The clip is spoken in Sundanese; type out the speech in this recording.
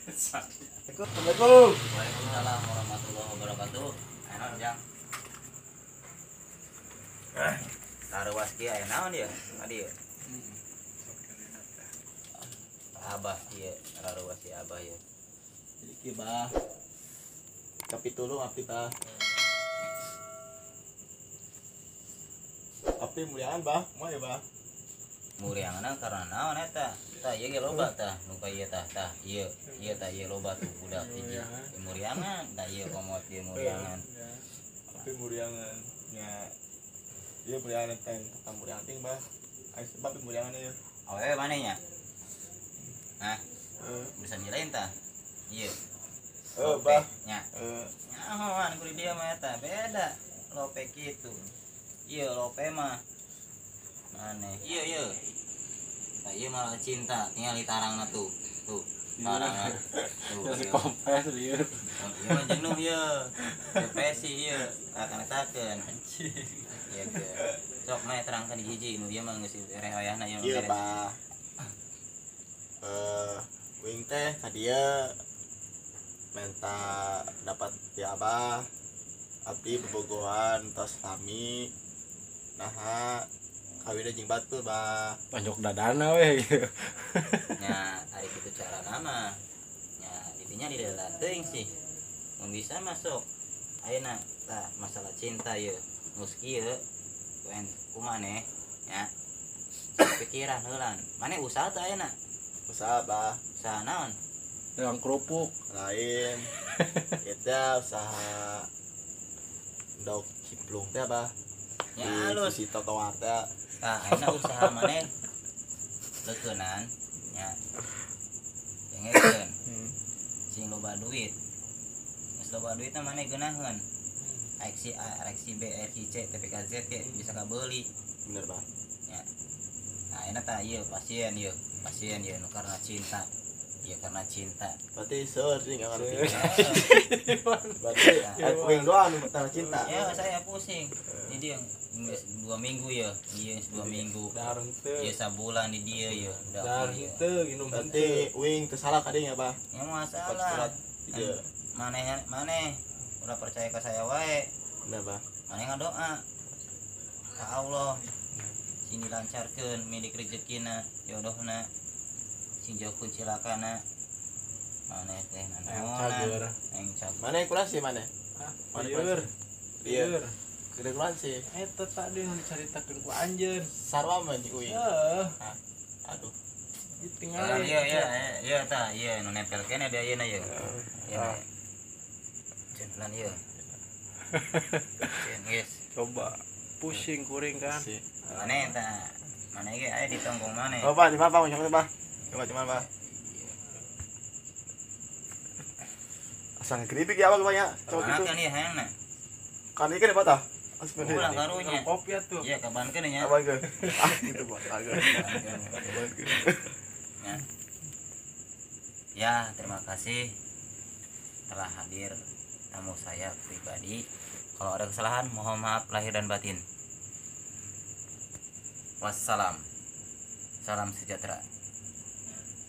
Assalamualaikum. Waalaikumsalam warahmatullahi wabarakatuh. Aya jang. Taruas kieu aya naon ieu? Adi ieu. Abah ieu, taruas ieu abah ieu. Jadi kieu bah. Kapitulung abdi bah. Abdi muliaan bah, kumaha ya bah? Muriangan karena naon eta? Tah ieu ge loba tah, nu ka ieu tah tah ieu, ieu tah ieu loba tuh budak hiji. Muriangan, tah ieu komot ieu muriangan. Abdi muriangan nya. Ieu muriangan teh tah muriangan ting bah. Aya sebab muriangan ieu. Awewe maneh nya? Hah? Bisa nilaiin tah? Ieu. Bah. Nya. Nyahoan kudu dia mah eta, beda. Lope kitu. Ieu lope mah aneh. Iya iya. Nah, iya malah cinta, tinggal di tarangna tuh. Tuh, tarangna. Tuh. Si kompes lieur. Ieu mah jenuh ieu. Depresi ieu, akan takeun. Ieu ge. Sok mah terangkeun hiji nu ieu mah geus ereh wayahna ieu. Ieu bah. Wing teh ka dieu minta dapat ti abah. Abdi bobogohan tos lami. Naha kawin jeung batur bah. Panjok dadana we gitu. Nya ari kitu carana mah. Nya didinya dilelah teuing sih. Mun bisa masuk. Ayeuna tah masalah cinta ieu. Geus kieu ku maneh nya. Pikiran heulan. Maneh usaha teh ayeuna? Usaha bah. Usaha naon? Dagang kerupuk. Lain. Eta usaha ndog cimplung teh bah. Ya halus si trotoar teh. Tah ayeuna usaha maneh leukeunnan nya. Dengekeun. Sing loba duit. Geus loba duit mah maneh geunaheun. Arek si A, arek si B, arek si C, T P K Z ge bisa kabeuli. Bener bah. Nya. Nah ayeuna tah ieu pasien ieu, pasien ieu nu karena cinta. Ieu karena cinta. Berarti seueur sih enggak ngerti. Berarti wing doang nu karena cinta. Ya saya pusing. Jadi yang 2 minggu ya, iya 2 minggu. Dar henteu. Iya sabulan di dia ya. Dar henteu nginum henteu. Berarti wing teu salah ka dieu nya bah. Ya masalah. Iya. Maneh maneh ulah percaya ka saya wae. Bener bah. Maneh ngadoa ka Allah. Sing dilancarkeun milik rezekina, jodohna. Sing jauhkeun cilakana. Maneh teh nanaonan. Aing cager. Maneh kurang sih maneh? Hah? Maneh Lieur. Gede kurang sih. Eta tadi nu dicaritakeun ku anjeun. Sarua mah jeung uing. Heeh. Aduh. Tinggal. Iya iya iya tah ieu nu nempel keneh di ayeuna ieu. Iya. Cenlan ieu. Cen geus. Coba pusing kuring kan. Maneh tah. Maneh ge aya di tongkong maneh. Oh, Pak, di mana Pak? Coba, Pak. Coba cuman, Pak. Asal keripik ya, Pak, banyak. Coba gitu. Kan ieu hayangna. Kan ieu kan tah? Ulah karunya. Kopi atuh. Iya, kabankeun nya. Kabankeun. Ah, gitu buat agak. Ya. Ya, terima kasih telah hadir tamu saya pribadi. Kalau ada kesalahan mohon maaf lahir dan batin. Wassalam. Salam sejahtera.